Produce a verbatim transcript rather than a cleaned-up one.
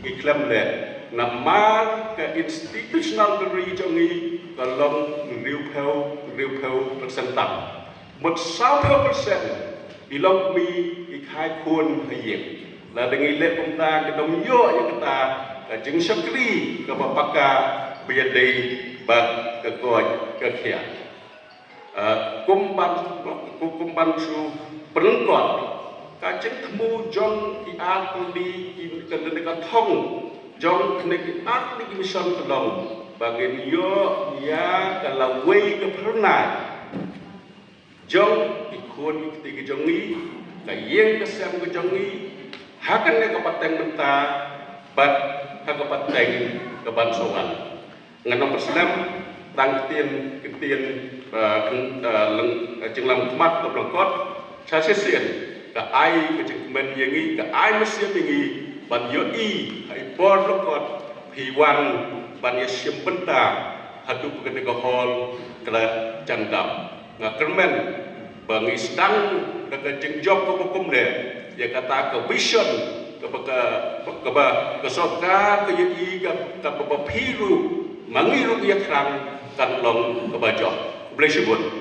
Ngi khlem leh namar ka institutional delivery jong ngi ka long hynriewphew, hynriewphew percent tam. Mut sawphew percent i long kmie, i khai khun ha ïing. Lada ngi leh kumta, ki dang ïoh ïa kata ka jingshakri kaba paka, ba ïadei bad ka koit ka khiah. Ah, kum ban, kum, kum ban shu pynlyngkot ka jingthmu jong ki ar tylli, ki, ka, ka thong jong kine ki ar tylli ki mission ka long ba ngin ïoh ïa ka lawei ka phyrnai jong ki khun ki kti ki jong ngi, ka ïing ka sem ka jong ngi, ha kane ka pateng mynta bad ha ka pateng ka ban sa wan. Ngan ym pynslem tang ktien, ktien, eh, ktien, eh, leng, eh, jinglam khmat ka lyngkot, sa shisien ka ai ka jingkmen ïa ngi, ka ai mynsiem ïa ngi ban ïohi ha i por lyngkot phi wan ban ïashim bynta haduh kane ka hall ka la jan dap. Nga kyrmen ba ngi sdang da ka jingjop kaba kumne, ïa kata ka vision kaba ka, kaba ka sorkar ka ïohi, ka, kaba phi ruh ma ngi ruh ïa thrang kan long kaba jop. Khublei shibun.